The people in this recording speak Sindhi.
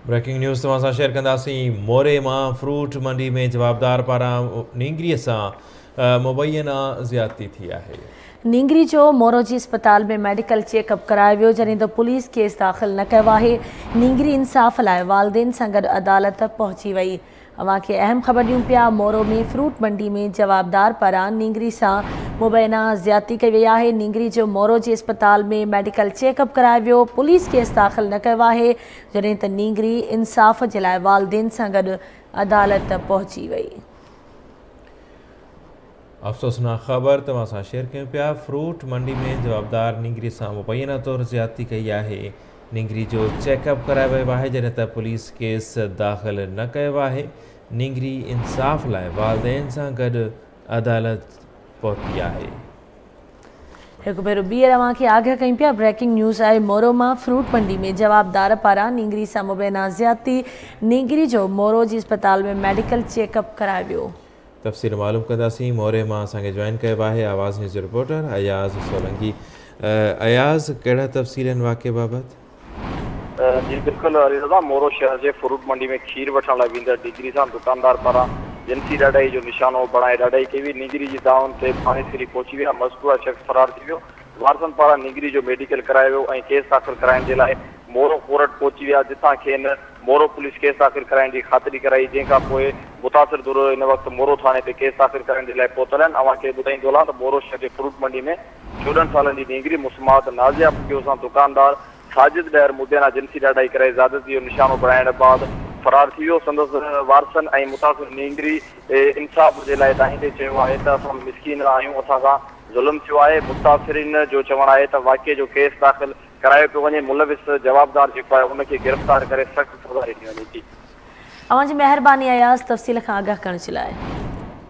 بريڪنگ نيوز توهان سان شيئر ڪنداسين موري مان فروٽ منڊي ۾ جوابدار پاران نينگري سان مبينا زيادتي ٿي آهي. نينگري جو مورو جي اسپتال ۾ ميڊيڪل چيڪ اپ ڪرايو ويو جڏهن ته پوليس ڪيس داخل نه ڪيو آهي، نينگري انصاف لاء والدين سان گڏ عدالت پهچي وئي. اوهان کي اهم خبر ڏيون پيا مورو ۾ فروٽ منڊي ۾ جوابدار پاران نينگري سان مبينا زيادتي ڪئي وئي آهي، نينگري جو مورو جي اسپتال ۾ ميڊيڪل چيڪ اپ ڪرايو ويو، پوليس ڪيس داخل نه ڪيو آهي، جڏهن ته نينگري انصاف جي لاء والدين سان گڏ عدالت پهچي وئي. افسوسناڪ خبر توهان سان شيئر ڪيون پيا فروٽ منڊي ۾ جوابدار نينگري سان مبينا طور زيادتي ڪئي آهي نينگري جو چيڪ اپ ڪرايو ويو آهي جڏهن ته پوليس ڪيس داخل نه ڪيو آهي نينگري انصاف لاء والدين سان گڏ عدالت پهتي آهي. هڪ ڀيرو ٻيهر اوهان کي آگاهه ڪيون پيا بريڪنگ نيوز آهي مورو مان فروٽ منڊي ۾ جوابدار پاران نينگري سان مبينا زيادتي نينگري جو مورو جي اسپتال ۾ ميڊيڪل چيڪ اپ ڪرايو ويو. تفصيل معلوم ڪنداسين موري مان اسان کي جوائن ڪيو آهي آواز نيوز جو رپورٽر اياز سولنگي اياز ڪهڙا تفصيل آهن واقعي بابت؟ جي بلڪل علي رضا مورو شهر جي فروٽ منڊي ۾ کير وٺڻ لاء ويندڙ نينگري سان دڪاندار پاران جنسي ڏاڍائي جو نشانو بڻائي ڏاڍائي ڪئي وئي نينگري جي دانهن تي پاڙيسري پهچي ويا مذڪوره شخص فرار ٿي ويو وارثن پاران نينگري جو ميڊيڪل ڪرايو ويو ۽ ڪيس داخل ڪرائڻ جي لاء مورو ڪورٽ پهچي ويا جتان کين مورو پوليس ڪيس داخل ڪرائڻ جي خاطري ڪرائي جنهن کان پوء متاثر ڌر هن وقت مورو ٿاڻي تي ڪيس داخل ڪرائڻ جي لاء پهتل آهن اوهان کي ٻڌائيندو هلان ته مورو شهر جي فروٽ منڊي ۾ 14 سالن جي نينگري مسمات نازيه ٻگهيو سان دڪاندار ساجد ڏهر مبينا جنسي ڏاڍائي ڪرائي زيادتي جو نشانو بڻائڻ بعد فرار ٿي ويو سندس وارثن ۽ متاثر نينگري انصاف جي لاء دانهيندي چيو آهي ته اسان مسڪين آهيون اسان سان ظلم ٿيو آهي متاثرين جو چوڻ آهي ته واقعي جو ڪيس داخل ڪرايو پيو وڃي، ملوث جوابدار جيڪو آهي ان کي گرفتار ڪري سخت سزا ڏني وڃي ٿي. اوهان جي مهرباني اياز تفصيل کان آگاهه ڪرڻ جي لاء.